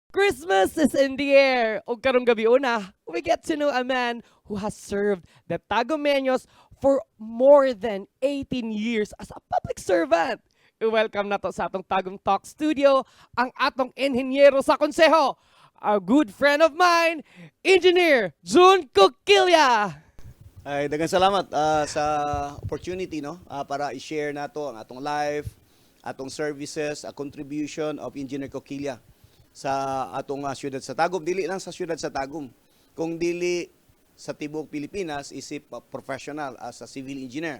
Christmas is in the air! Ug karong gabi una, we get to know a man who has served the Tagumeños for more than 18 years as a public servant. I-welcome nato sa atong Tagum Talk Studio ang atong inhinyero sa konseho, a good friend of mine, Engineer Jun Coquilla! Ay, daghang salamat sa opportunity, no, para i-share nato ang atong life, atong services, a contribution of Engineer Coquilla sa atong syudad sa Tagum. Dili lang sa syudad sa Tagum, kung dili sa tibuok Pilipinas isip professional as a civil engineer.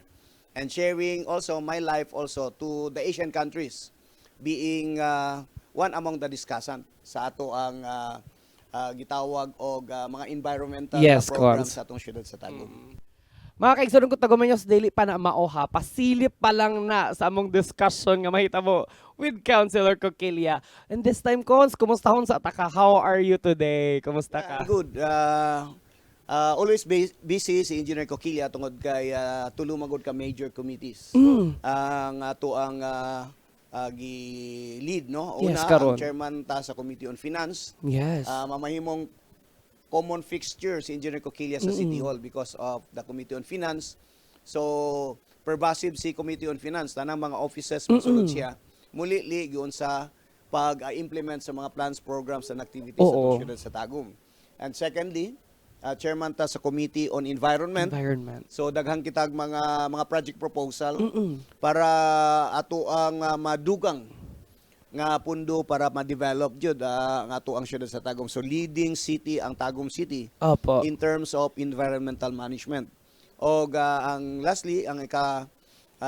And sharing also my life also to the Asian countries, being one among the discussant sa ato ang gitawag og mga environmental programs Cons. Sa atong syudad sa Tagum. Mga kaigsoon ko Tagumeños, dili pa na mao ha, pasilip pa lang na sa among discussion nga mahitabo with Councilor Coquilla. And this time, Cons, kumusta hon sa ta ka? How are you today? Kumusta ka? I'm good. Always busy si Engineer Coquilla tungod kay tulo magod ka major committees. Ang ato ang gi-lead, no. Una, Karon. ang chairman ta sa Committee on Finance. Mamahimong common fixture si Engineer Coquilla sa City Hall because of the Committee on Finance. So, pervasive si Committee on Finance, tanang mga offices mosulod siya. Muli li gyud sa pag-implement sa mga plans, programs and activities sa atong syudad sa Tagum. And secondly, chairman ta sa Committee on Environment. Environment. So daghan kitag mga project proposal para ato ang madugang nga pundo para ma-develop jud ang ato ang syudad sa Tagum. So leading city ang Tagum City in terms of environmental management. Og ang lastly, ang ika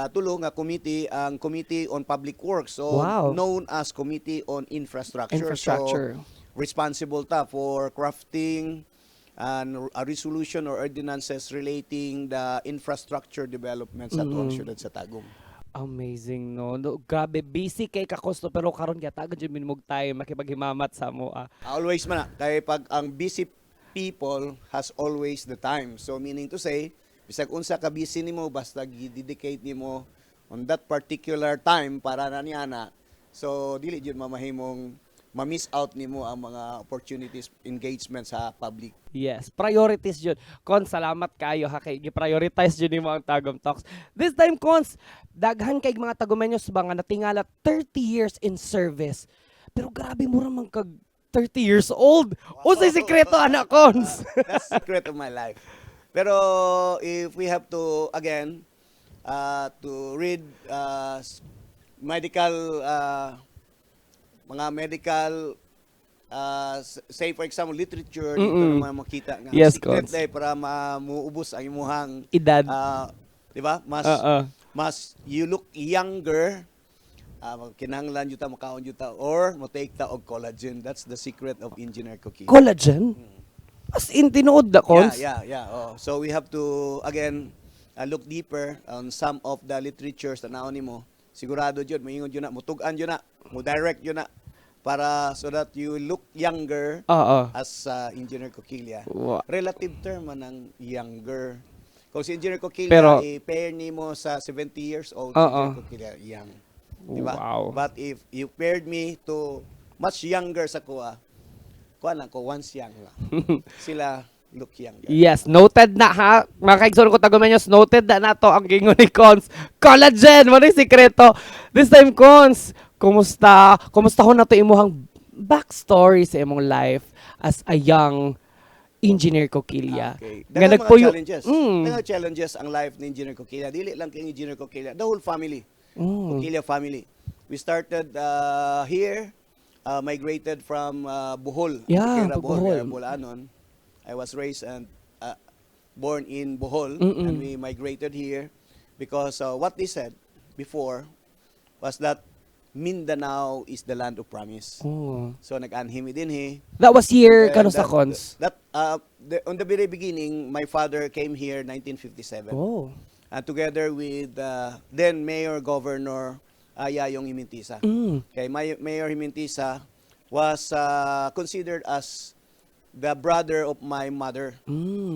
tulo nga committee, ang Committee on Public Works. So known as Committee on Infrastructure. Infrastructure. So responsible ta for crafting and a resolution or ordinances relating the infrastructure development sa atuang syudad sa Tagum. Amazing, no? No, grabe, busy kay ka, Cons, no, pero karon gihatagan jud mi nimog time makipaghimamat sa amo ah. Always man na kay pag ang busy people has always the time. So meaning to say, bisag unsa ka busy nimo, basta gi-dedicate nimo on that particular time para na niya na. So dili jud mamahimong ma-miss out nimo ang mga opportunities, engagement sa public. Yes, priorities jud. Cons, salamat kayo ha kay gi-prioritize jud nimo ang Tagum Talks. This time, Cons, daghan kay mga Tagumeños ba nga natingala 30 years in service. Pero grabe, mura man kag 30 years old. Unsay sikreto ana, Cons? That's the secret of my life. Pero if we have to again to read medical mga medical say for example literature dito naman makita nga secret Cons. Day para mamuubos ang imuhang Edad. Di ba? Mas Oo. Mas you look younger, kinahanglan jud ta makaon jud ta or mo take ta og collagen. That's the secret of Engineer Coquilla. Collagen? As in tinuod na, Cons? Yeah. Oh. So we have to again look deeper on some of the literatures, tanaw nimo. Sigurado jud moingon jud na, mutug-an jud na, mo direct jud na para so that you look younger Oo. As Engineer Coquilla. Relative term man ang younger. Kung si Engineer Coquilla i-pair nimo sa 70 years old, Oo. Engineer Coquilla young. Di ba? Wow. But if you paired me to much younger sa kuha, kuha lang ko, once young lang. Sila look younger. Yes, noted na ha. Mga kaigsoon ko Tagumeños, noted na nato ang gingon ni Cons. Collagen, mo na sikreto. This time, Cons, kumusta? Kumusta ho nato imuhang backstory sa imong life as a young Engineer Coquilla? Okay. Nga Daghang mga challenges. Daghang challenges ang life ni Engineer Coquilla. Dili lang kay Engineer Coquilla, the whole family. Coquilla family. We started here, migrated from Bohol. Antequera, Bohol, Bohol. Bulanon. I was raised and born in Bohol, and we migrated here because what they said before was that Mindanao is the land of promise. Oh. So nag-anhi mi dinhi. That was year And kano sa, Cons? On the very beginning, my father came here 1957. And together with then Mayor Governor Yayong Gementiza. Okay, Mayor Gementiza was considered as the brother of my mother.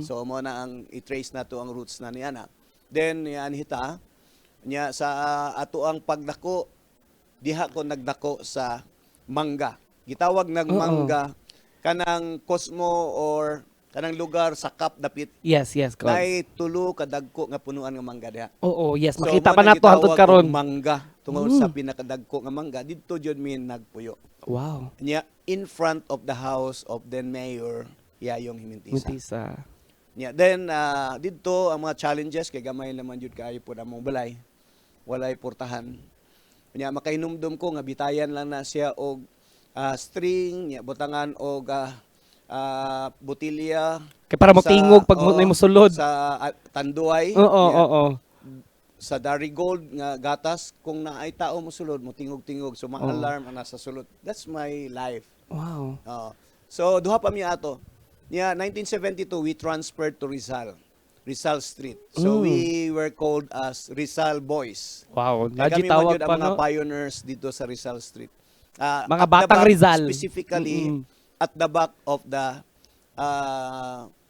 So mo na ang i-trace na to ang roots na niya na. Then nianhi ta niya sa ato ang pagdako, diha ko nagdako sa Mangga. Gitawag nag mangga kanang Cosmo or kanang lugar sa Kap dapit. Yes, Cos. Naay tulo ka dagko nga punuan nga mangga diha. Oo, yes. So, Makita mo pa na nato hantod gitawag og karon. mangga tungod sa pinakadagko nga mangga didto jud mi nagpuyo. Nya in front of the house of then Mayor Yayong Gementiza. Mintisa. Nya then didto ang mga challenges kay gamay naman jud kaayo pod among balay. Walay portahan. Nya makahinumdum ko nga bitayan lang na siya og string, nya butangan og botilya Kay para motingog pag oo, mo mosulod. sa Tanduay. Nya, sa Darigold nga gatas, kung naay tao mosulod, motingog-tingog, so ma-alarm ang nasa sulod. That's my life. Oo. So duha pa mi ato. Nya 1972 we transferred to Rizal. Rizal Street. So we were called as Rizal Boys. Wow. Kaya Naji kami man tawag jud ang pa, mga no? pioneers dito sa Rizal Street. Mga At the batang back, Rizal. specifically, at the back of the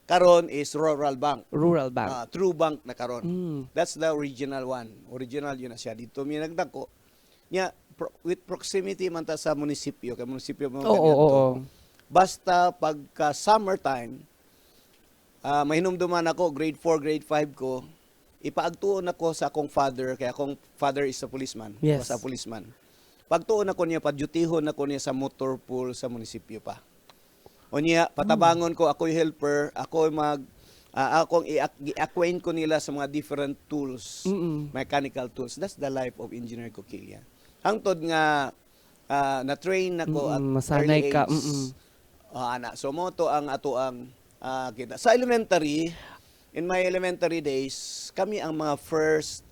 karon is Rural Bank. Rural Bank. True Bank na karon. That's the original one. Original yun na siya. Dito mi nagdako. Nya with proximity man ta sa munisipyo, kay munisipyo mo ganyan to. Basta pagka summertime, mahinumduman ako, grade 4, grade 5 ko, ipaagtuon ako sa akong father, kaya akong father is a policeman. Was a policeman. Pagtuon ako niya, padyutihon ako niya sa motor pool sa munisipyo pa. O niya, patabangon ko, ako'y helper, ako mag, akong i-acquaint ko nila sa mga different tools, mechanical tools. That's the life of Engineer Coquilla. Hangtod nga, na-train ako at Masanay early ka, age. Ana. So mo to ang ato ang kita. Sa elementary, in my elementary days, kami ang mga first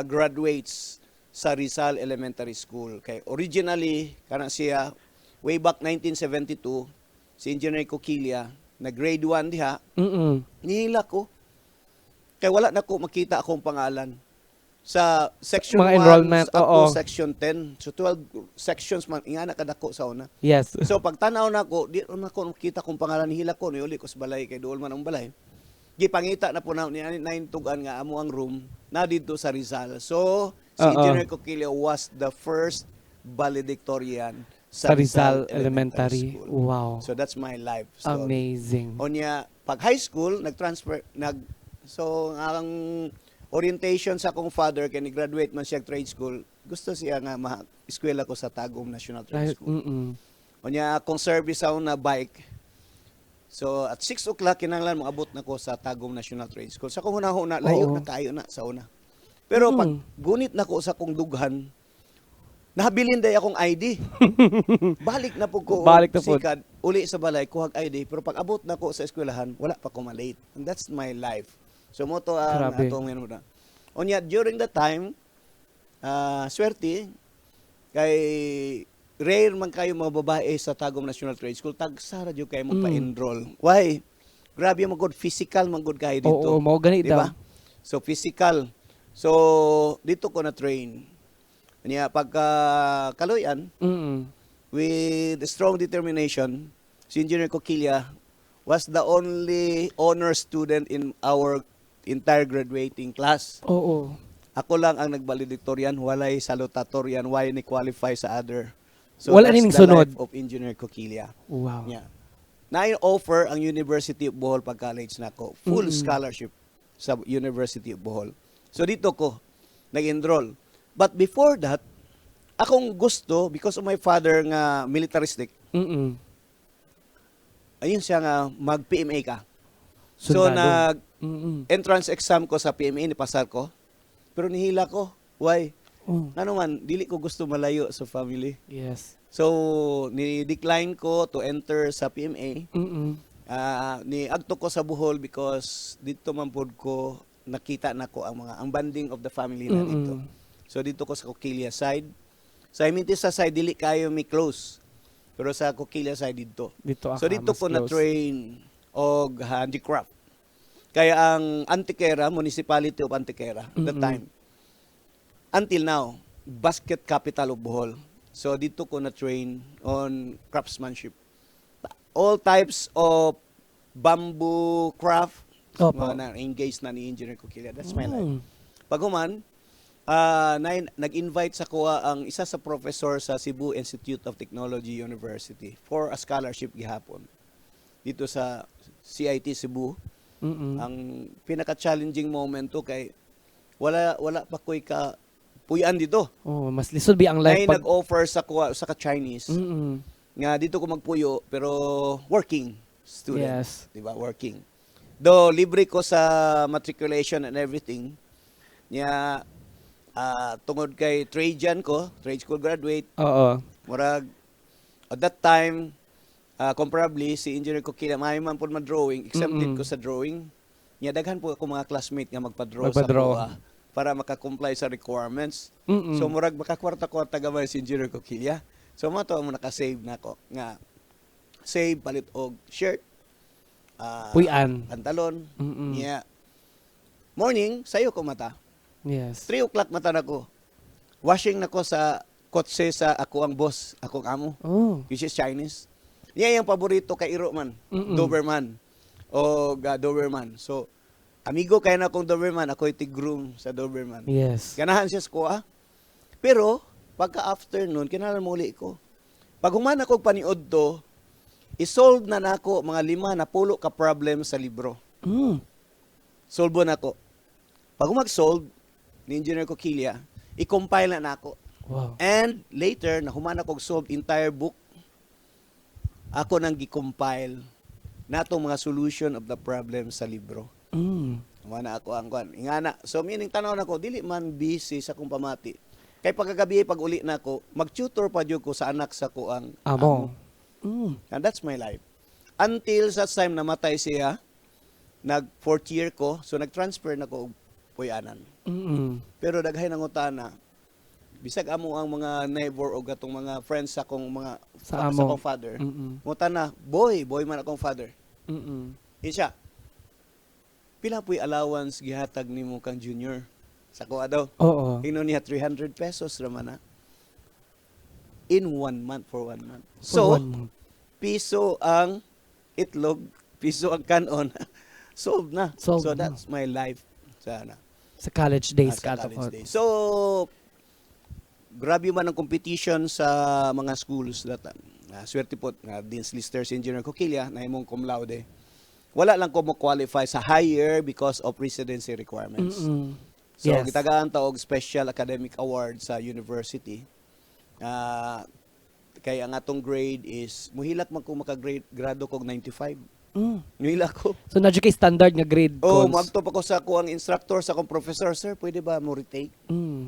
graduates sa Rizal Elementary School. Kay originally kana siya way back 1972, si Engineer Coquilla na grade 1 diha, nihila ko. Kay wala na ko makita akong pangalan sa section Mga 1 enrollment, up to oo. section 10. So 12 sections man ingana kadako sa una. So pagtanaw nako, di na ko makita kung pangalan, nihila ko, niuli ko sa balay kay duol man ang balay. Gipangita na po na ni naintugan nga amo ang room na didto sa Rizal. So si Engineer Coquilla was the first valedictorian Sa Rizal Elementary. School. So that's my life story. Amazing. Onya, pag high school, nag-transfer, so ang orientation sa akong father, kay ni-graduate man siya trade school, gusto siya nga ma-eskwela ko sa Tagum National Trade School. Onya, akong service sa na bike. So, at 6 o'clock, kinahanglan moabot na ko sa Tagum National Trade School. Sa akong hunahuna, layo na kayo na sa una. Pero pag gunit na ko sa akong dughan, nahabilin day akong ID. Balik na po ko. Balik na po. Sikad, uli sa balay, kuhag ID. Pero pag abot na ko sa eskwelahan, wala pa ko malate. And that's my life. So mo to ang Grabe. atong yan na. Unya, during the time, swerte, kay rare man kayo mga babae sa Tagum National Trade School, tagsara jud kayo mo pa-enroll. Why? Grabe man gud, physical man gud kayo dito. Oo, mao gani Di ba? daw. So physical. So dito ko na train. Niya pagka kaluyan with strong determination, si Engineer Coquilla was the only honor student in our entire graduating class. Ako lang ang nagvaledictorian, walay salutatorian, why ni qualify sa other. So Wala that's ning the sunod. life of Engineer Coquilla. Yeah. Na-offer ang University of Bohol pag college na ako. Full scholarship sa University of Bohol. So dito ko nag-enroll. But before that, akong gusto, because of my father nga militaristic, ayun siya nga mag-PMA ka. So Sundalo. nag entrance exam ko sa PMA, nipasar ko. Pero nihila ko. Why? Ngano man, dili ko gusto malayo sa family. So, ni-decline ko to enter sa PMA. Ni agto ko sa Bohol because dito man pod ko nakita na ko ang mga ang bonding of the family na dito. So dito ko sa Coquilla side. Sa Gementiza side dili kayo mi close. Pero sa Coquilla side dito. Dito So ka, dito mas ko na close. train og handicraft. Kaya ang Antequera, Municipality of Antequera, that time until now, basket capital of Bohol. So dito ko na train on craftsmanship. All types of bamboo craft, mga na-engage na ni Engineer Coquilla. That's my life. Pag human, Nag-invite sa kuha ang isa sa professor sa Cebu Institute of Technology University for a scholarship gihapon. Dito sa CIT Cebu. Ang pinaka-challenging moment to kay wala wala pa ko'y ka puy-an dito. Oh, mas lisod bi ang life Nay pag nag-offer sa kuha sa ka Chinese nga dito ko magpuyo pero working student. Di ba? Working. Do libre ko sa matriculation and everything. Nya tungod kay Trajan ko, trade school graduate, murag at that time comparably si Engineer Coquilla maayo man pud ma-drawing, exempted ko sa drawing. Nya daghan po ako mga classmate nga magpa-draw Magpa-draw. sa kuha para maka-comply sa requirements. So murag makakwarta-kwarta gamay si Engineer Coquilla. So mo to mo naka-save nako nga save palit og shirt, Puy-an. Pantalon. Nya morning sayo ko mata. 3 o'clock mata na ko. Washing na ko sa kotse sa ako ang boss, akong amo, which is Chinese. Niya yung paborito kay Iro man, Doberman. O Doberman. So, amigo kay na akong Doberman, ako tig-groom sa Doberman. Ganahan siya sa kuha. Pero, pagka afternoon, kinahanglan muli ko. Pag human ako paniod to, isolve na nako mga lima na pulo ka problem sa libro. Solve na ako. Pag mag-solve, ni Engineer Coquilla, i-compile na nako. And later, nahuman ako solve entire book, ako nang gi-compile natong mga solution of the problem sa libro. Wala ako ang kwan. Ingana. So meaning tanaw nako dili man busy sa akong pamati. Kay pagkagabi pag uli na ako, mag-tutor pa jud ko sa anak sa ko ang Amo. And that's my life. Until such time namatay siya, nag fourth year ko, so nag-transfer na ko og puyanan. Pero daghay nangutana, bisag amo ang mga neighbor o gatong mga friends sa akong mga Sa sa amo. Akong father. Ngutana, boy, boy man akong father. Yun siya. Pila po'y allowance gihatag nimo kang junior? Sa kuha daw. Ingnon niya 300 pesos raman na. In one month, for one month. For So, one month. Piso ang itlog, piso ang kanon. Solved na. Solved So na. That's my life. Sana. Sa college days Ah, sa ka college to. Days. So, grabe man ang competition sa mga schools that swerte po nga Dean's Listers Engineer Coquilla na imong cum laude. Wala lang ko mo qualify sa higher because of residency requirements. So gitagaan ta og special academic award sa university. Kay ang atong grade is muhilak man ko maka-grade grado kog 95. Muhilak ko. So na kay standard nga grade Oh, cons. moadto pa ko sa ako ang instructor sa akong professor, "Sir, pwede ba mo retake?"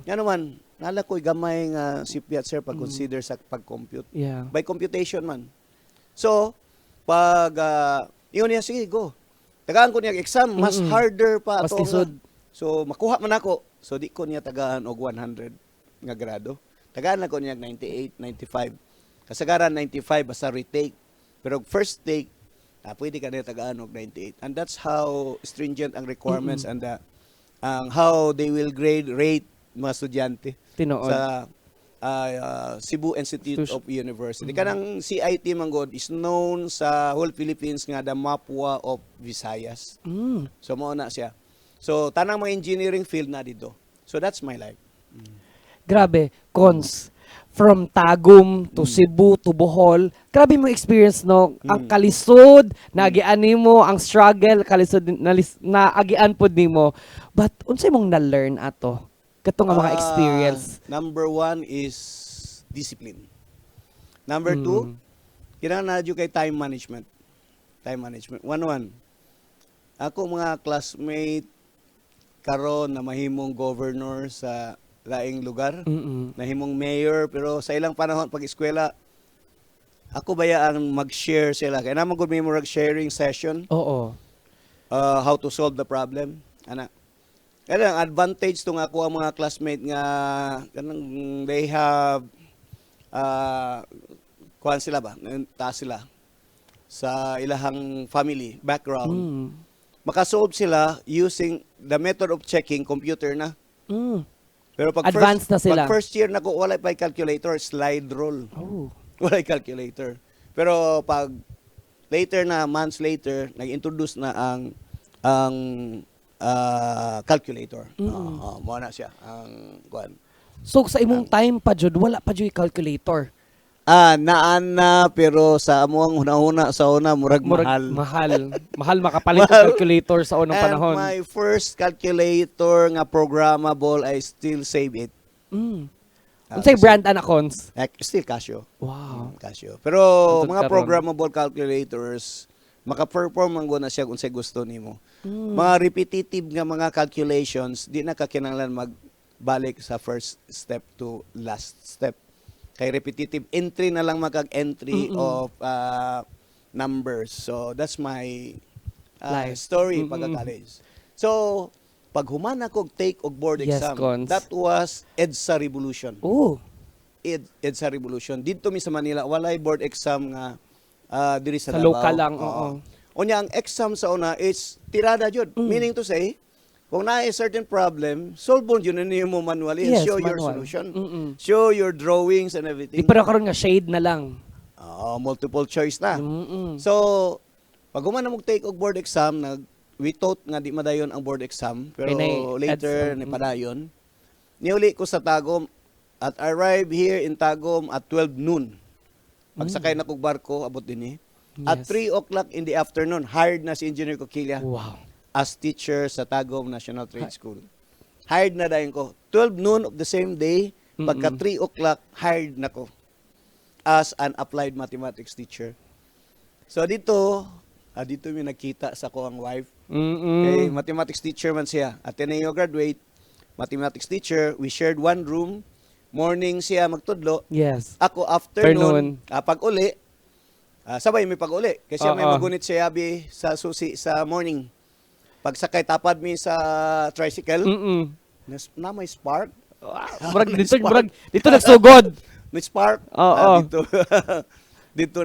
Nga naman, nala ko'y gamay nga sipyat, sir, pag consider sa pag-compute. By computation man. So, pag ingon niya, "Sige, go." Tagaan ko niya exam, mas harder pa Mas ato nga. Lisod. So, makuha man ako. So, di ko niya tagaan og 100 nga grado. Tagaan lang ko niya 98, 95. Kasagaran 95 basta retake. Pero first take, pwede ka niya tagaan og 98. And that's how stringent ang requirements and ang how they will grade rate mga estudyante Tinuod. sa Cebu Institute of University. Kanang CIT man god is known sa whole Philippines nga the Mapua of Visayas. So mao na siya. So tanang mga engineering field na dito. So that's my life. Grabe, cons. From Tagum to Cebu to Bohol. Grabe mo experience, no. Ang kalisod, naagian nimo, ang struggle, kalisod naagian pod nimo. But unsay mong na-learn ato? Kato nga mga experience. Number one is discipline. Number two, kinahanglan na jud kay time management. Time management. One one. Ako mga classmate karon na mahimong governor sa laing lugar, nahimong mayor, pero sa ilang panahon pag eskwela, ako baya ang mag-share sila. Kaya naman gud may murag sharing session how to solve the problem. Ana. Kaya ang advantage to nga ako ang mga classmate nga kanang they have kuan sila ba? Taas sila sa ilahang family background. Makasolve sila using the method of checking computer na. Pero pag Advanced first, na sila. Pag first year na ko wala pa calculator, slide rule. Wala calculator. Pero pag later na, months later, nag-introduce na ang ang calculator. Oo, mao na siya ang kuan. So sa imong time pa jud, wala pa jud calculator? Ah, naan na, pero sa among hunahuna sa una, murag Murag mahal. Mahal. Mahal makapalit og Mahal. Calculator sa unang And panahon. my first calculator nga programmable, I still save it. Unsay brand ana, Cons? Like, still Casio. Casio. Pero Hantod mga karon. Programmable calculators, maka-perform man gud na siya kung unsay gusto nimo. Mga repetitive nga mga calculations, di na ka kinahanglan magbalik sa first step to last step. Kay repetitive entry na lang, makag-entry of numbers. So that's my Life. story pagka-college. So pag human ako take og board exam, Cons. That was EDSA Revolution. Oh. EDSA Revolution. Dito mi sa Manila, walay board exam nga diri sa Sa Davao. local lang, oo. Unya ang exam sa una is tirada jud. Meaning to say, kung naa a certain problem, solve mo jud nimo manually and show your manual. solution. Show your drawings and everything. Di pero karon nga shade na lang. Oo, multiple choice na. So, pag human na mo take og board exam, we thought nga di madayon ang board exam, pero Pinay later EDSA. ni padayon. Niuli ko sa Tagum at arrive here in Tagum at 12 noon. Pagsakay na kog barko, abot din eh. At 3 o'clock in the afternoon, hired na si Engineer Coquilla as teacher sa Tagum National Trade School. Hired na dayon ko. 12 noon of the same day, pagka 3 o'clock, hired na ko as an applied mathematics teacher. So dito mi nagkita sa akoang wife. Kay mathematics teacher man siya. Ateneo graduate, mathematics teacher. We shared one room. Morning siya magtudlo. Ako afternoon, pag uli, sabay may pag-uli. Kasi may magunit siya yabi sa susi sa morning. Pagsakay tapad mi sa tricycle, na may spark. Murag dito, murag dito nagsugod. May spark. Dito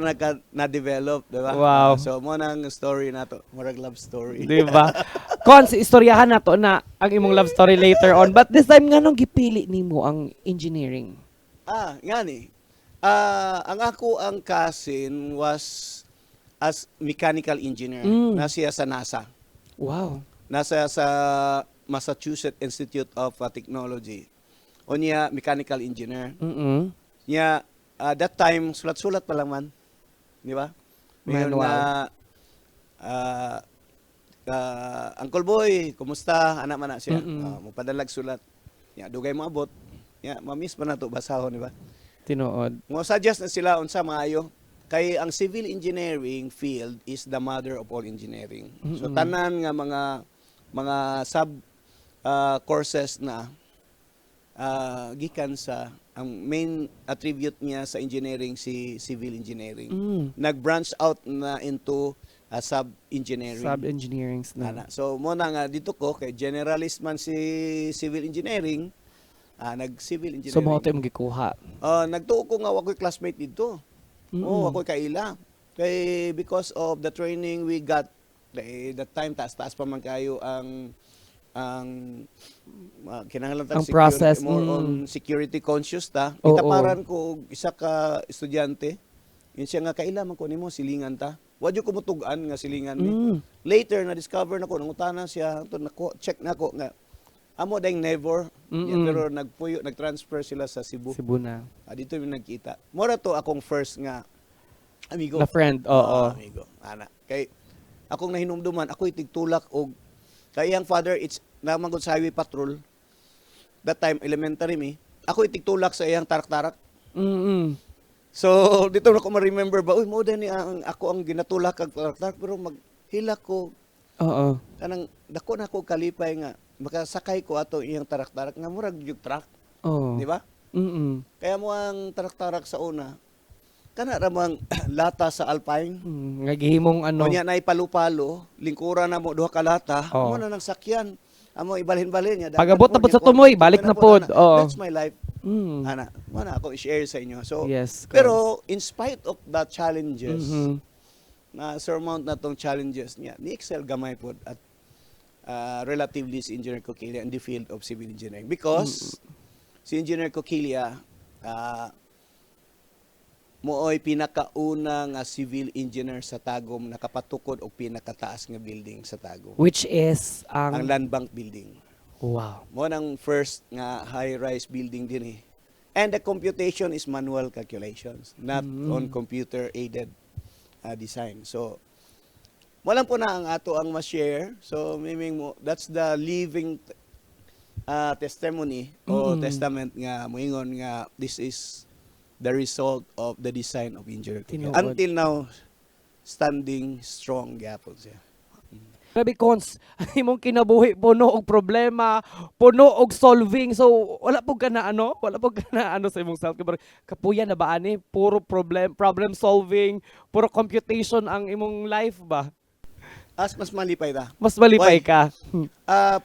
na-develop, di ba? Wow. So mao nang story nato, murag love story. Di ba? Cons, istoryahan na to na ang imong love story later on. But this time, nganong gipili nimo ang engineering? Ah, ngani. Ang ako ang cousin was as mechanical engineer. Na siya sa NASA. Nasa sa Massachusetts Institute of Technology. Unya mechanical engineer. Nya that time sulat-sulat pa lang man. Di ba? Mayon Manual. na "Uncle Boy, kumusta?" Ana man na siya. Mopadalag sulat. Nya dugay mo abot. Nya ma-miss pa nato basahon, di ba? Tinuod. Mo suggest na sila unsa maayo kay ang civil engineering field is the mother of all engineering. So tanan nga mga sub courses na gikan sa ang main attribute niya sa engineering, si civil engineering. Nag-branch out na into sub engineering. Sub-engineerings na. Ana. So mao na nga dito ko kay generalist man si civil engineering, nag civil engineering. So mao to imong gikuha. Nagtuo ko nga wa ko'y classmate dito. Oh, ako'y kaila. Kay because of the training we got, eh, that time taas-taas pa man kayo ang kinahanglan tag Ang process, more on security conscious ta. Itaparan ko og isa ka estudyante. Yun siya nga kaila man ko nimo, silingan ta. Wa jud ko mutug-an nga silingan ni. Later na discover nako, nangutana siya, to nako check nako nga amo dayng neighbor. Yeah, pero nagpuyo, nag-transfer sila sa Cebu. Cebu na. Ah, dito yung nagkita. Mora to akong first nga amigo. Na friend, oo. Ah, amigo. Ana. Kay akong nahinumduman, ako itigtulak og kay iyang father it's namangod sa highway patrol. That time elementary mi. Ako itigtulak sa iyang tarak-tarak. So dito na ko ma-remember ba, uy, mao ni ang ako ang ginatulak kag tarak-tarak, pero maghilak ko kanang dako na ko kalipay nga makasakay ko ato iyang tarak-tarak nga murag jug truck, di ba? Kaya mao ang tarak-tarak sa una, kana ra mang lata sa Alpine. Nga gihimong ano. Unya na ipalo-palo, lingkuran na mo duha ka lata, mo na nang sakyan. Amo ibalhin-balhin niya. Pag-abot na pod sa tumoy, balik na pod. Oo. That's my life. Ana, mao na ako i-share sa inyo. So, pero in spite of the challenges, na surmount na tong challenges niya, ni excel gamay pod at relatively si Engineer Coquilla in the field of civil engineering because si Engineer Coquilla Mooy pinakauna nga civil engineer sa Tagum nakapatukod og pinakataas nga building sa Tagum. Which is ang Ang Land Bank Building. Mo nang first nga high-rise building din eh. And the computation is manual calculations, not on computer aided design. So wala po na ang ato ang ma-share. So meaning mo, that's the living testimony o testament nga moingon nga this is the result of the design of Engineer Coquilla. Tinuod. Until now, standing strong gyapon siya. Grabe, Cons, imong kinabuhi puno og problema, puno og solving. So wala pud ka na ano sa imong self. Kapuya na ba ani? Puro problem problem solving, puro computation ang imong life ba? As mas malipay ta. Mas malipay Why? ka.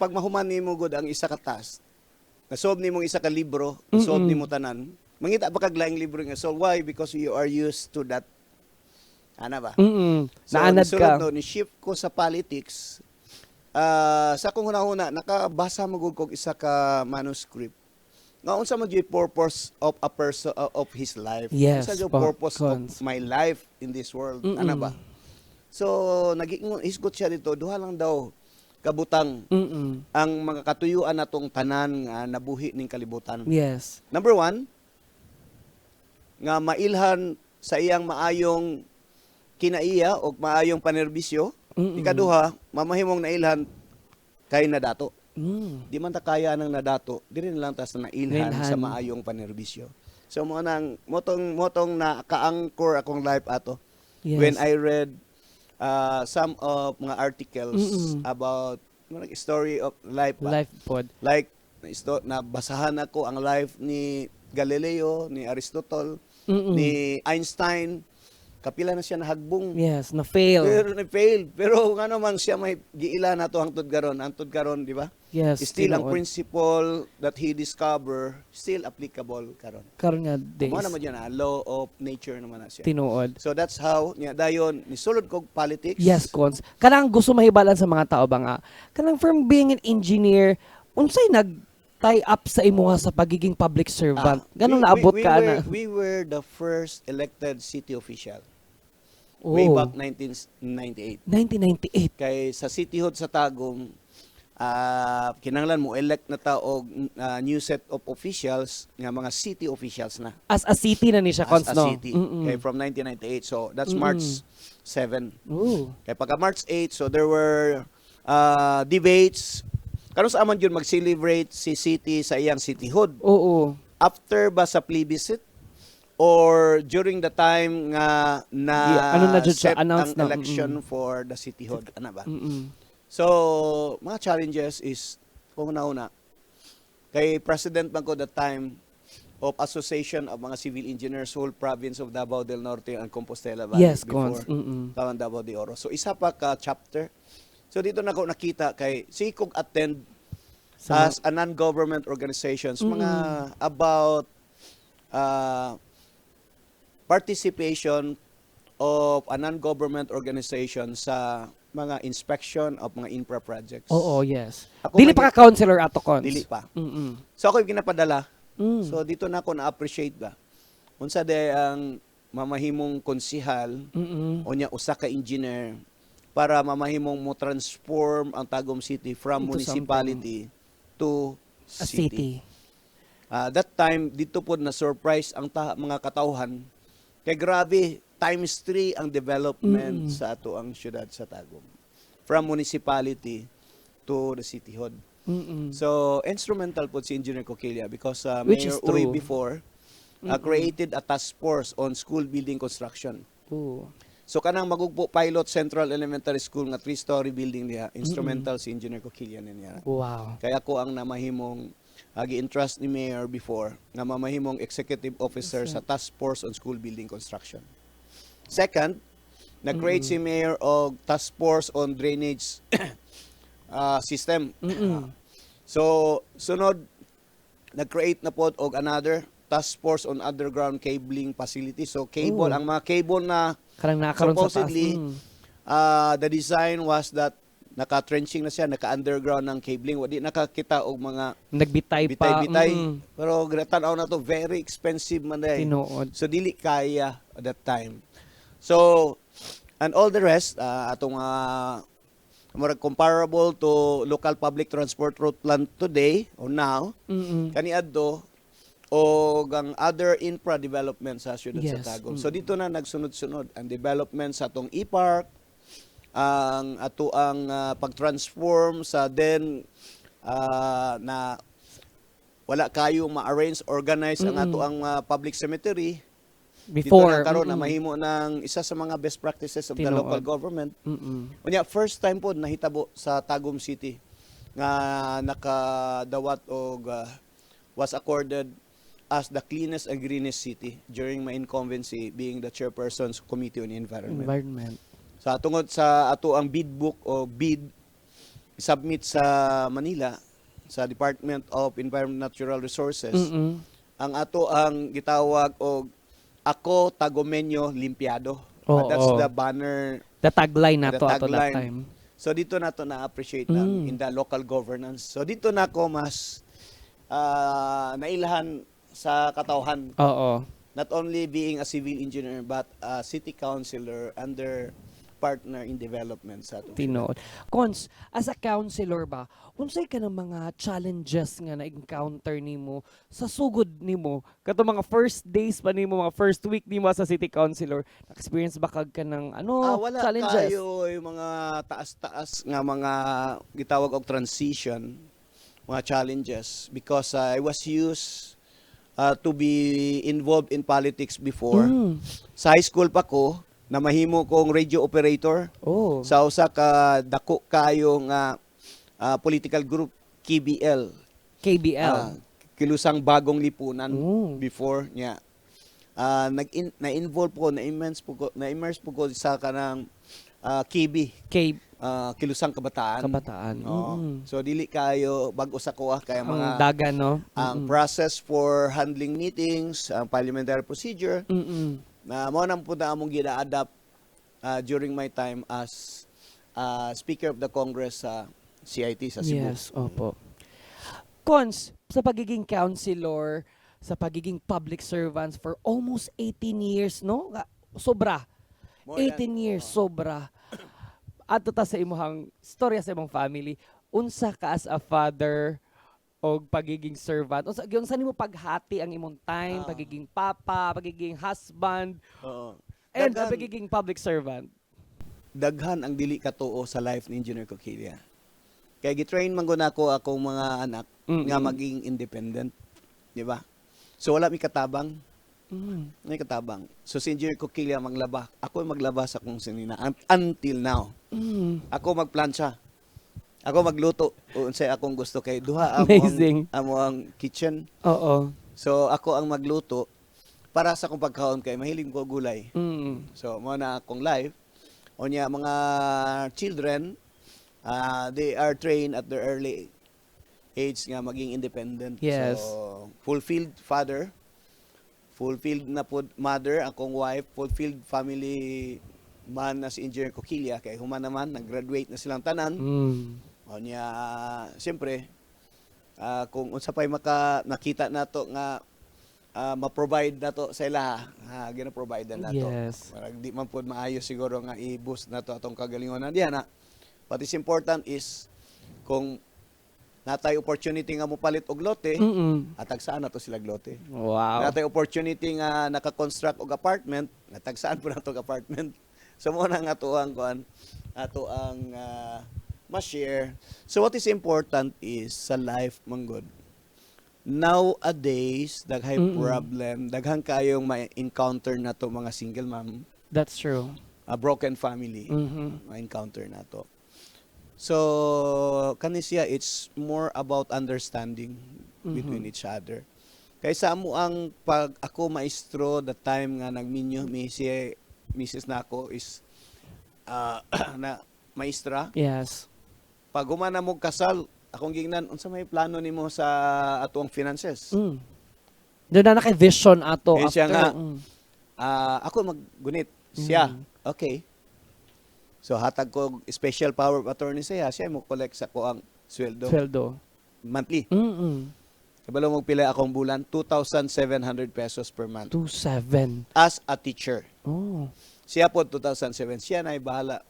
Pag mahuman nimo gud ang isa ka task, na-solve nimo ang isa ka libro, na-solve nimo tanan, mangita ba kag laing libro nga solve? Why? Because you are used to that. Ana ba? Mm. So, Naanad nisulod ka. No, ni-shift ko sa politics. Sa akong hunahuna, nakabasa mo gud kog isa ka manuscript. Nga unsa man gyud purpose of a person of his life? Yes, Unsa gyud po, purpose of Cons. my life in this world? Ana ba? So, naging hisgot siya dito, duha lang daw kabutang ang mga katuyuan natong tanan nga nabuhi ning kalibutan. Number one, nga mailhan sa iyang maayong kinaiya o maayong panerbisyo. Ikaduha, mamahimong nailhan kay nadato. Di man ta kaya ng nadato, diri na lang ta sa nailhan Nailhan. sa maayong panerbisyo. So mo nang motong motong na ka-anchor akong life ato. When I read some of mga articles about mga story of life ba? Life pod. Like nabasahan ako ang life ni Galileo, ni Aristotle, ni Einstein. Kapila na siya nahagbong. Yes, na fail. Pero na-fail. Pero nga naman siya may giila na to hangtod karon, di ba? Yes, Still ang tinuod. principle that he discover still applicable karon. Karon nga days. Mo naman yun, law of nature naman na siya. Tinuod. So that's how niya dayon nisulod kog politics. Yes, Cons. Kanang gusto mahibalan sa mga tao ba nga, kanang from being an engineer, unsay nag tie up sa imuha sa pagiging public servant? Ganun naabot we ka were, na? We were the first elected city official way back 1998. 1998. Kay sa cityhood sa Tagum, kinahanglan mo elect na ta og new set of officials nga mga city officials na. As a city na ni siya, As Cons, a no? city. Kay from 1998. So that's March 7. Ooh. Kay pagka March 8, so there were debates. Karon sa aman yun mag-celebrate si city sa iyang cityhood. After ba sa plebiscite or during the time nga na Yeah, ano na jud siya, set announce ang na, election for the cityhood, ano ba? So, mga challenges is kung una-una kay president man ko that time of Association of mga Civil Engineers whole province of Davao del Norte and Compostela Valley Yes, before Cons. Tawan Davao de Oro. So isa pa ka chapter. So dito na ko nakita kay sige kog attend as a non-government organizations mga about participation of a non-government organization sa mga inspection of mga infra projects. Oo, yes. Ako Dili pa ka councilor ato, Cons. Dili pa. So ako yung ginapadala. So dito na ako na-appreciate ba. Unsa day ang mamahimong konsihal o niya usa ka engineer para mamahimong mo transform ang Tagum City from Into municipality to A city. city. That time dito po na surprise ang mga katawhan kay grabe, times 3 ang development sa ato ang syudad sa Tagum from municipality to the cityhood. So instrumental po si Engineer Coquilla because Which Mayor is Uy true. before created a task force on school building construction. Oo. So kanang Magugpo Pilot Central Elementary School nga three-story building niya, instrumental si Engineer Coquilla niya. Kaya ako ang namahimong gi-entrust ni Mayor before nga mamahimong executive officer sa task force on school building construction. Second, nag-create si Mayor og task force on drainage system. So, sunod, nag-create na po og another task force on underground cabling facility. So, cable, Oh. ang mga cable na Kanang nakaroon sa taas. supposedly, the design was that naka-trenching na siya, naka-underground ng cabling. Wadi nakakita og mga Nagbitay pa. bitay-bitay. Pero tan-aw na to, very expensive man day. Tinuod. So dili kaya at that time. So, and all the rest, atong murag comparable to local public transport route plan today or now, kaniadto o ang other infra development sa siyudad sa Tagum. So dito na nagsunod-sunod ang development sa atong e-park, ang ato ang pag-transform sa then na wala kayo ma-arrange, organize ang ato ang public cemetery. Dito Before. na karon na mahimo ng isa sa mga best practices of the local government. Unya, first time po nahitabo sa Tagum City nga nakadawat og was accorded as the cleanest and greenest city during my incumbency being the chairperson sa Committee on Environment. Environment. Sa tungod sa ato ang bid book o bid submit sa Manila sa Department of Environment and Natural Resources, ang ato ang gitawag og "Ako Tagumeño Limpiado." That's the banner. The tagline The nato ato that tagline. Time. So dito na to na-appreciate na in the local governance. So dito na ako mas nailhan sa katawhan. Not only being a civil engineer but a city councilor under partner in development sa atong syudad. Tinuod. Cons, as a councilor ba, unsay ka ng mga challenges nga na-encounter nimo sa sugod nimo? Kato mga first days pa nimo, mga first week nimo as a city councilor, experience ba kag ka ng ano, Wala challenges? Kayo yung mga taas-taas nga mga gitawag og transition, mga challenges because I was used to be involved in politics before. Sa high school pa ko, na mahimo kong radio operator sa usa ka dako kayo nga political group, KBL. KBL. Kilusang Bagong Lipunan before niya. Nag na-involve po, na-immerse po ko, na-immerse po ko sa kanang KB, K Kilusang Kabataan. Kabataan. Oo. So dili kayo bag-o sa kuha kaya Ang mga dagan, no? ang process for handling meetings, ang parliamentary procedure na mao nang pud na among gina-adapt during my time as Speaker of the Congress sa CIT sa Cebu. Yes, opo. Cons, sa pagiging councilor, sa pagiging public servants for almost 18 years, no? Sobra. More than- 18 years, sobra. Ato ta sa imuhang storya sa imong family, unsa ka as a father o pagiging servant? Unsa unsa nimo paghati ang imong time, pagiging papa, pagiging husband, and pagiging public servant? Daghan ang dili katuo sa life ni Engineer Coquilla. Kaya gitrain man gud nako akong mga anak nga maging independent, di ba? So wala mi katabang, may katabang. So si Engineer Coquilla maglaba, ako maglaba sa akong sinina until now. Ako magplansya. Ako magluto unsay akong gusto kay duha amo Amazing. ang amo ang kitchen. So ako ang magluto para sa akong pagkaon kay mahilig ko gulay. So mo na akong life. Unya mga children, they are trained at their early age nga maging independent. So fulfilled father, fulfilled na pod mother akong wife, fulfilled family man na si Engineer Coquilla kay human naman nag-graduate na silang tanan. Unya siyempre kung unsa pay maka nakita nato nga ma-provide nato sa ila, gina-provide na nato. Marag di man pod maayo siguro nga i-boost nato atong kagalingon na diyan na. What is important is kung natay opportunity nga mopalit og lote, atagsaan nato sila og lote. Natay opportunity nga naka-construct og apartment, natagsaan po nato og apartment. So mo na nga ato ang kuan, ato ang ma-share. So what is important is sa life manggod. Nowadays, daghay problem, daghan kayong ma-encounter na to mga single mom, That's true. A broken family, ma-encounter na to. So, kani siya, it's more about understanding between each other. Kaysa mo ang pag ako maestro the time nga nagminyo mi si Mrs. nako is na maestra. Pag humana mo kasal, akong gingnan, unsa may plano nimo sa atuang finances? Doon na naka-vision ato Eh, siya after. nga. Ako maggunit siya. Okay. So hatag ko special power of attorney siya, siya mo collect sa ko ang sweldo Sweldo. monthly. Kabalo mo pila akong bulan? 2,700 pesos per month. 2.7. As a teacher. Oh. Siya po 2,007. Siya na bahala.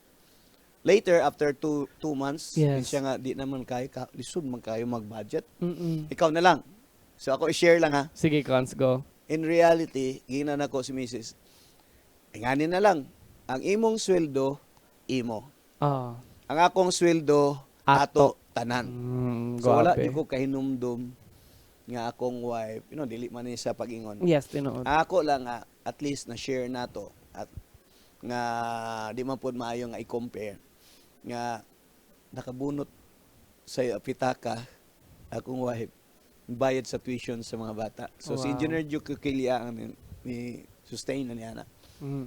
Later, after 2 months, siya nga, di naman kayo, lisod man kayo mag-budget. Ikaw na lang. So ako i-share lang ha. Sige, Cons, go. In reality, ginan ako si Mrs. Ingani na lang. Ang imong sweldo, imo. Ang akong sweldo, Ato. ato, tanan. So wala Grabe. di ko kahinumdum nga akong wife, dili man ni sa pag-ingon. Yes, tinuod. Ako lang nga at least na share nato at nga di man pod maayo nga i-compare nga nakabunot sa pitaka akong wife bayad sa tuition sa mga bata. So si Engineer Duke Coquilla ang ni sustain na niya na.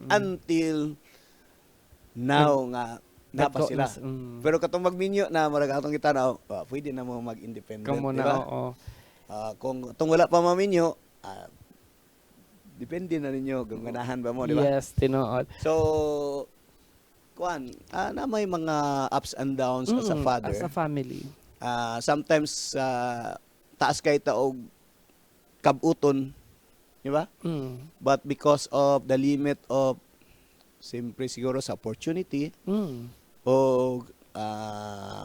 Until now nga napa Dagko sila. na s. Pero katong magminyo na marag atong kita na, oh, pwede na mo mag-independent, Kamo di na, ba? oo. Ah, kung itong wala pa maminyo, depende na ninyo kung ganahan ba mo, di ba? Yes, tinuod. So, kuan, na may mga ups and downs as a father. As a family. Sometimes taas kay ta og kabuton, di ba? Mm. But because of the limit of siyempre siguro sa opportunity o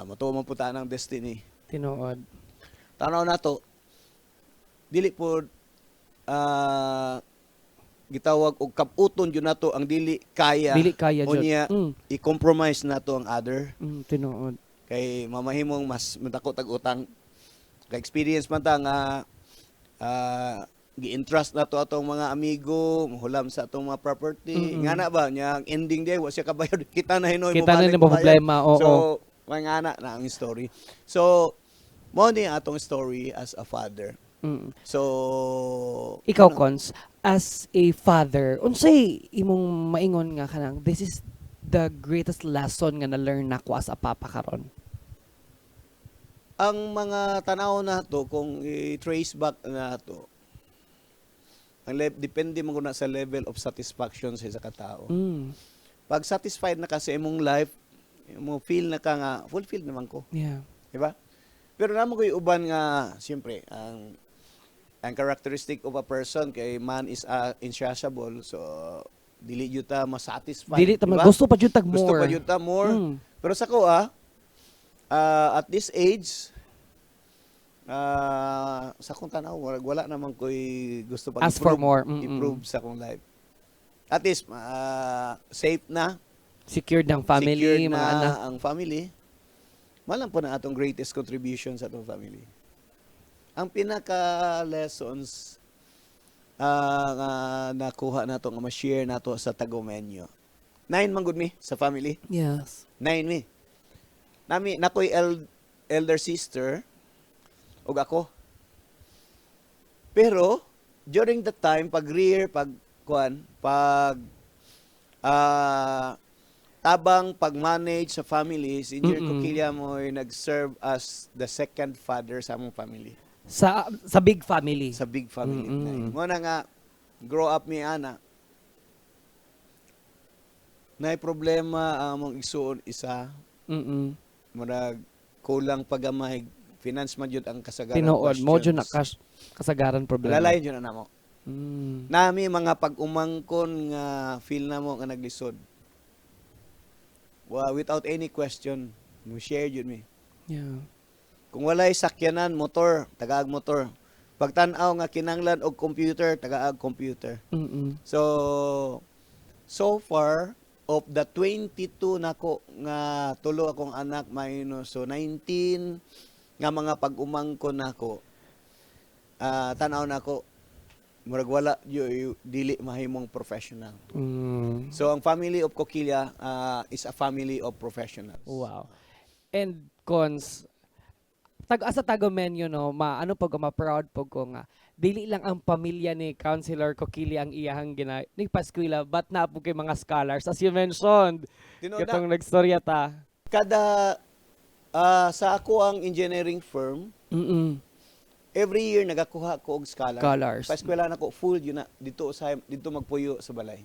matuo man po ta ng destiny. Tinuod. Tanaw nato dili po gitawag og kabuton gyud nato ang dili kaya. Dili kaya jud. Unya i-compromise nato ang other Tinuod. Kay mamahimong mas madako tag utang kay experience man ta nga gi-entrust nato atong mga amigo mohulam sa atong mga property. Nga na ba nya ang ending day wa siya kabayad, kita na hinoy Kita na mobalik ni mobayad. problema, oo. So mga ana na ang story. So mo ni atong story as a father. So Ikaw, ano? Cons, as a father, unsay imong maingon nga kanang this is the greatest lesson nga na-learn nako as a papa karon? Ang mga tanaw nato kung i-trace back nato ang depende mo na sa level of satisfaction sa isa ka tao. Pag satisfied na ka sa imong life, mo feel na ka nga fulfilled naman ko, di ba? Pero namo ko'y uban nga siyempre ang characteristic of a person kay man is insatiable, so dili jud ta masatisfied, Dili ta di ba? gusto pa jud tag more. Gusto pa jud ta more. Pero sa ko at this age, sa akong tanaw, wala naman ko'y gusto pag Ask for more. Improve sa akong life. At least, safe na, Secured ng family, secured mga na anak. Ang family. Malang po na atong greatest contribution sa atong family. Ang pinaka-lessons nga nakuha nato nga ma-share nato sa Tagomenyo. Nine man gud mi sa family. Nine mi. Nami nakoy elder sister ug ako. Pero during the time pag rear, pag kuan, pag tabang pag-manage sa family, si Engineer Coquilla mo nag-serve as the second father sa among family. Sa big family. Sa big family. Mo na nga grow up mi ana. Nay problema ang among igsuon isa, murag kulang pagamay, finance man jud ang kasagaran Tinuod mo jud na questions. kasagaran problema. Lalay jud na namo. Nami mga pag-umangkon nga feel namo nga naglisod. Wa without any question, mo share jud mi. Kung walay sakyanan, motor, tagaag motor. Pagtan-aw nga kinanglan og computer, tagaag computer. So so far of the 22 nako nga tulo akong anak minus, so 19 nga mga pag-umangkon nako, tan-aw nako murag wala dili mahimong professional. So ang family of Coquilla is a family of professionals. Wow. And Cons, tag asa Tagomenyo, no, ma ano pag ma proud pag ko nga dili lang ang pamilya ni Councilor Coquilla ang iyahang gina nagpaskwela, but na po kay mga scholars, as you mentioned Tinuod na. katong nagstorya ta. Kada sa ako ang engineering firm, every year nagakuha ko og scholar. Scholars. Pa eskwela nako full yun na dito sa dito magpuyo sa balay.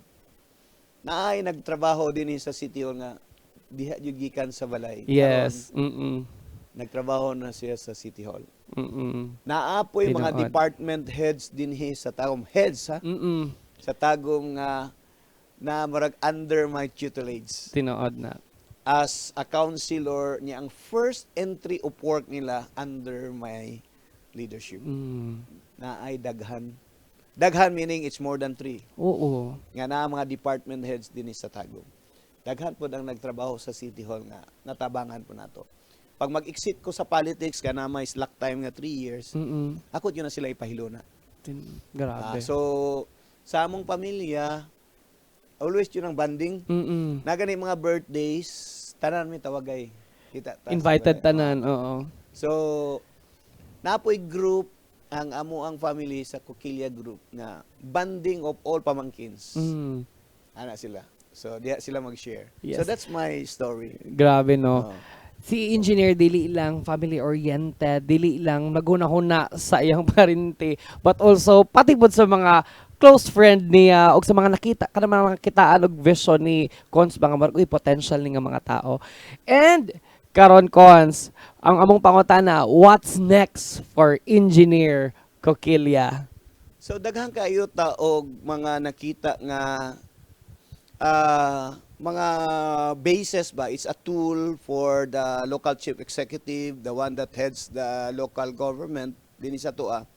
Naay nagtrabaho din sa City Hall nga diha jud gikan sa balay. Karon, nagtrabaho na siya sa City Hall. Naa poy mga Tinuod. Department heads dinhi sa Tagum. Heads ha? Sa Tagum nga na murag under my tutelage. Tinuod na. As a councilor niya, ang first entry of work nila under my leadership. Na ay daghan. Daghan meaning it's more than three. Nga naa mga department heads dinhi sa Tagum. Daghan pod ang nagtrabaho sa City Hall nga natabangan po nato. Pag mag-exit ko sa politics, kana may slack time nga 3 years, ako gyud na sila ipahiluna. Grabe. Ah, so sa among pamilya, always yun ang bonding. Na gani mga birthdays, tanan mi tawagay. Kita ta sa Invited balay. tanan, oo. So naa poy group ang amo ang family sa Coquilla group nga bonding of all pamangkins. Ana sila. So diha sila mag-share. So that's my story. Grabe, no. Oo. Si engineer dili lang family oriented, dili lang naghuna-huna sa iyang parente, but also pati pod sa mga close friend niya og sa mga nakita kana mga nakitaan og vision ni Cons, mga marag uy, potential ni nga mga tao. And karon, Cons, ang among pangutana, what's next for Engineer Coquilla? So daghan kayo ta og mga nakita nga mga bases ba, it's a tool for the local chief executive, the one that heads the local government dinhi sa atoa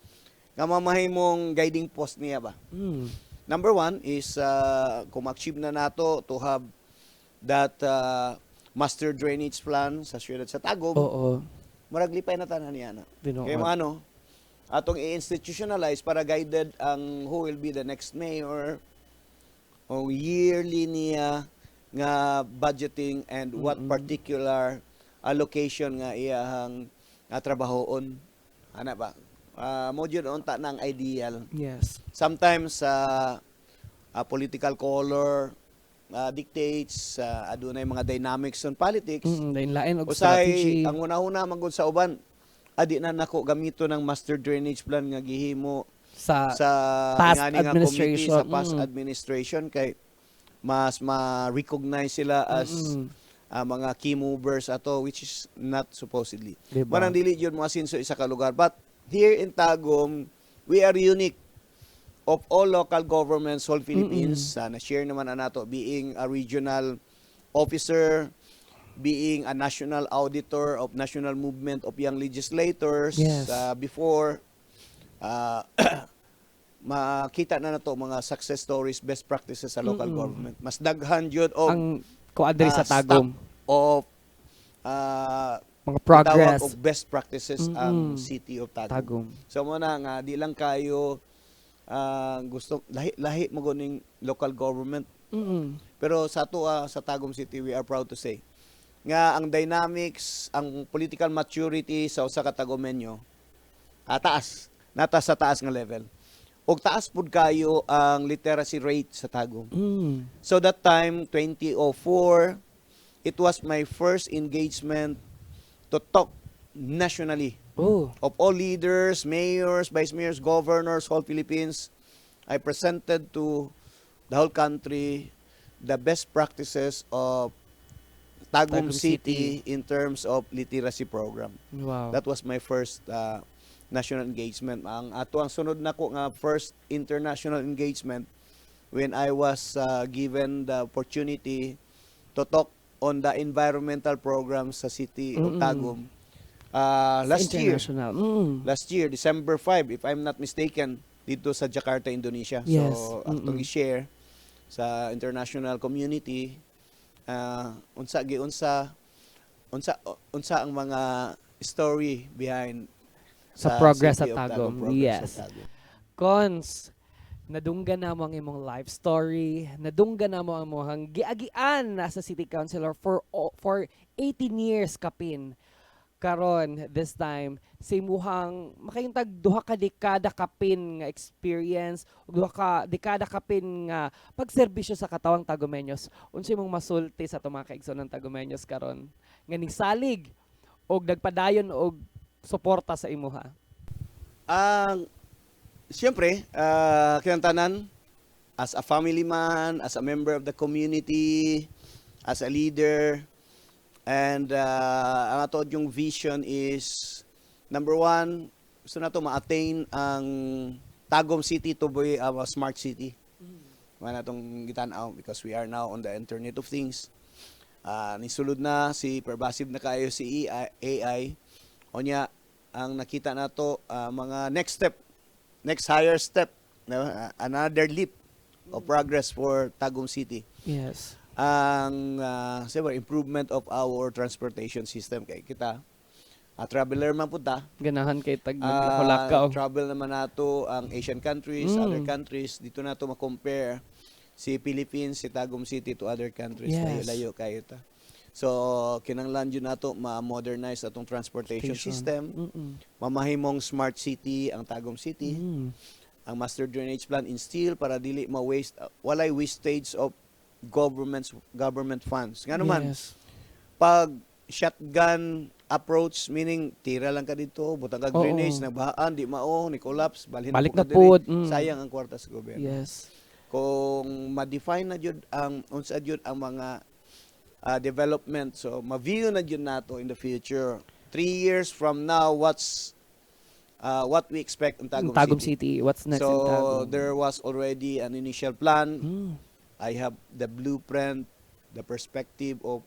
nga mamahimong guiding post niya ba. Number one is kung ma-achieve na nato to have that master drainage plan sa siyudad sa Tagum, murag lipay na tanan niya na. Kaya mga ano, atong i-institutionalize para guided ang who will be the next mayor o yearly niya nga budgeting and what particular allocation nga iyahang nga trabahoon. Ana ba? Mo jud unta na ang ideal. Sometimes sa political color dictates, adunay mga dynamics on politics. Lain-lain og Usay strategy. Ang una-una man gud sa uban, adi na nako gamito ng master drainage plan nga gihimo sa sa past ingani nga committee administration. Sa past administration kay mas ma-recognize sila as mga key movers ato, which is not supposedly. Diba? Manang dili jud mo asinso isa ka lugar. But here in Tagum, we are unique of all local governments whole Philippines. Na-share naman na nato being a regional officer, being a national auditor of National Movement of Young Legislators before, makita na nato mga success stories, best practices sa local government. Mas daghan jud og ang kuan diri sa Tagum. Stock of mga tawag progress. Og best practices ang City of Tagum. Tagum. So mo na nga di lang kayo gusto lahi lahi mo guning local government. Pero sa ato sa Tagum City, we are proud to say nga ang dynamics, ang political maturity sa usa ka Tagumenyo taas, nata sa taas nga level. Og taas pud kayo ang literacy rate sa Tagum. So that time, 2004, it was my first engagement to talk nationally. Of all leaders, mayors, vice mayors, governors, whole Philippines, I presented to the whole country the best practices of Tagum Tagum City in terms of literacy program. That was my first national engagement. Ang ato ang sunod nako nga first international engagement, when I was given the opportunity to talk on the environmental program sa City of Tagum Sa last year. International. Last year, December 5, if I'm not mistaken, dito sa Jakarta, Indonesia. So, atong i-share sa international community unsa giunsa unsa unsa ang mga story behind sa progress sa City of Tagum. Progress sa Tagum. Cons, nadunggan na mo ang imong life story, nadunggan na mo ang imong giagian na sa city councilor for 18 years kapin. Karon this time sa imuhang makayuntag duha ka dekada kapin nga experience ug duha ka dekada kapin nga pagserbisyo sa katawang Tagumeños, unsa imong masulti sa atong mga kaigsoon ng Tagumeños karon nga nisalig og nagpadayon og suporta sa imuha? Ang siyempre, kinantanan as a family man, as a member of the community, as a leader, and ang ato yung vision is Number one, gusto nato ma-attain ang Tagum City to be a smart city. Mao na atong gitan-aw because we are now on the Internet of Things. Nisulod na si pervasive na kayo si AI. AI. Onya ang nakita nato mga next step, next higher step, no? Another leap of progress for Tagum City ang siguro, improvement of our transportation system kay kita traveler man pud ta. Ganahan kay tag maglakaw. Travel naman nato ang Asian countries, other countries. Dito nato ma-compare si Philippines, si Tagum City to other countries. Layo-layo kayo ta. So kinanglan jud nato ma-modernize atong transportation Station. System, mamahimong smart city ang Tagum City, ang master drainage plan in steel para dili ma-waste, walay wastage of government funds. Ngano man pag shotgun approach, meaning tira lang ka dito, butang kag drainage, nagbahaan, di mao, ni collapse, balhin Balik po na ka diri. pod. Sayang ang kwarta sa gobyerno. Kung ma-define na jud ang unsa jud ang mga development, so ma-view na jud nato in the future. 3 years from now, what we expect in Tagum Tagum City. City. What's next So in Tagum? There was already an initial plan. I have the blueprint, the perspective of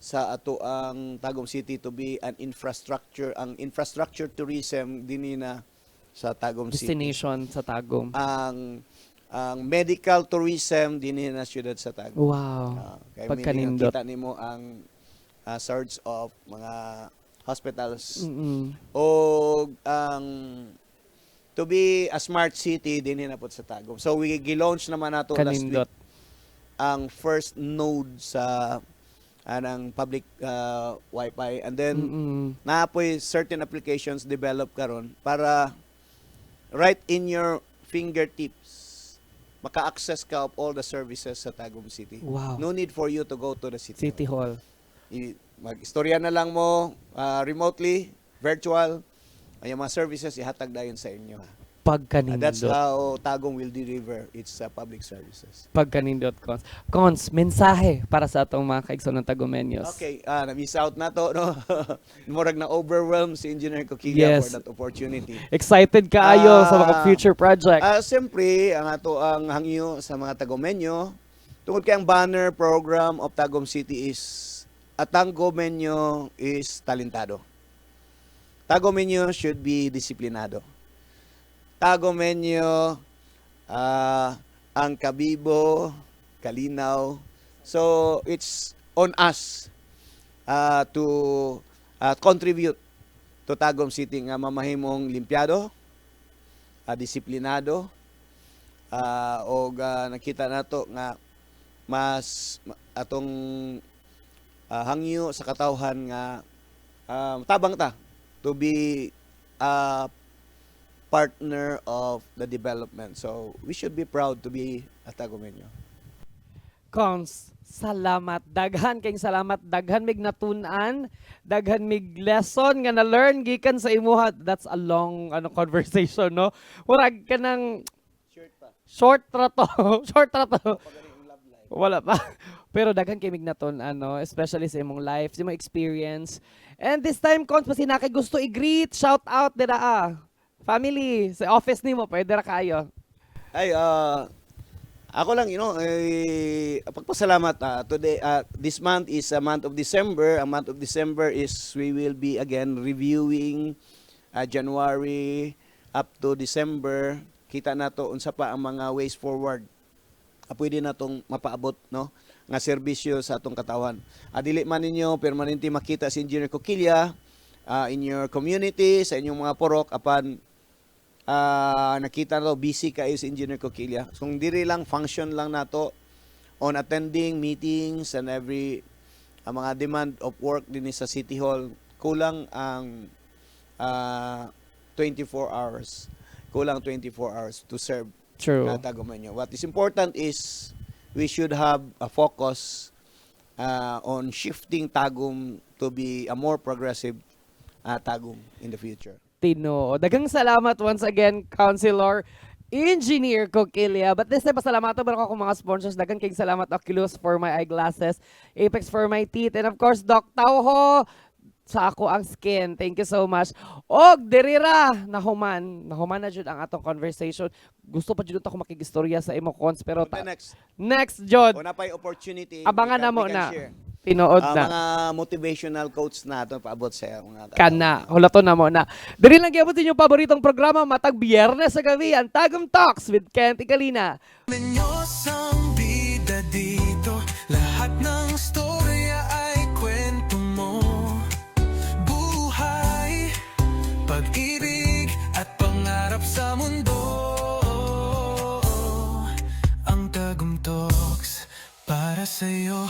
sa ato ang Tagum City to be an infrastructure, ang infrastructure tourism dinhi na sa Tagum City. Destination sa Tagum. Ang medical tourism dinhi na siyudad sa Tagum. Kay meaning Pagkanindot. kita nimo ang surge of mga hospitals o ang to be a smart city dinhi na pod sa Tagum. So we gi-launch naman nato last week Kanindot. Ang first node sa anang public wifi and then naapoy certain applications develop karon para right in your fingertips maka-access ka of all the services sa Tagum City. No need for you to go to the city. City Hall. Mag-istorya na lang mo remotely, virtual, ay mga services ihatag dayon sa inyo. Pagkanindot. That's how Tagum will deliver its public services. Pagkanindot, Cons. Cons, mensahe para sa atong mga kaigsoon ng Tagumenyos. Okay, na-miss out na to, no? Murag na overwhelm si Engineer Coquilla for that opportunity. Excited kaayo sa mga future project. Siyempre, ang ato ang hangyo sa mga Tagumenyo, tungod kay ang banner program of Tagum City is a Tagumenyo is talentado. Tagumenyo should be disiplinado. Tagumenyo ang kabibo, kalinaw. So it's on us to contribute to Tagum City nga mamahimong limpiado, disiplinado, og nakita nato nga mas atong hangyo sa katawhan nga tabang ta to be a partner of the development. So we should be proud to be a Tagumenyo. Cons, salamat. Daghan kayong salamat. Daghan mig natun-an. Daghan mig lesson nga na-learn gikan sa imuha. That's a long ano conversation, no? Murag ka ng Short pa. Short ra to. Short ra to. Love life. Wala pa. Pero daghan kay mig natun-an, no? Especially sa imong life, sa imong experience. And this time, Cons, basin naa kay gusto i-greet, shout out dira ah. Family, sa office nimo, pwede ra kayo. Ay, ako lang, eh, pagpasalamat. Today, this month is a month of December. A month of December is we will be again reviewing January up to December. Kita nato unsa pa ang mga ways forward. Pwede natong mapaabot, no, nga serbisyo sa atong katawan. Dili man ninyo permanente makita si Engineer Coquilla in your community, sa inyong mga porok, apan nakita nato busy kayo si Engineer Coquilla. So, kung diri lang, function lang nato on attending meetings and every ang mga demand of work din sa City Hall, kulang ang 24 hours. Kulang 24 hours to serve True. Tagumenyo. What is important is we should have a focus on shifting Tagum to be a more progressive Tagum in the future. Tino. Daghang salamat once again, Councilor Engineer Coquilla. But this time, pasalamatan mo ako mga sponsors. Daghang kayong salamat, Oculus for my eyeglasses, Apex for my teeth, and of course, Doc Tauho, sa akoang skin. Thank you so much. Og diri ra nahuman, nahuman na jud ang atong conversation. Gusto pa jud ako makigistorya sa imo, Cons, pero Okay, next. Next jud. O naa pay opportunity. Abangan we na mo we can na. share. Tinuod na. Mga motivational quotes na ito paabot sa mga Kana, hulaton na mo na. Diri lang gyapon sa inyong paboritong programa matag Biyernes sa gabi, ang Tagum Talks with Kent Ikalina. Menyos ang bida dito. Lahat ng storya ay kwento mo. Buhay, pag-ibig at pangarap sa mundo. Ang Tagum Talks para sa'yo.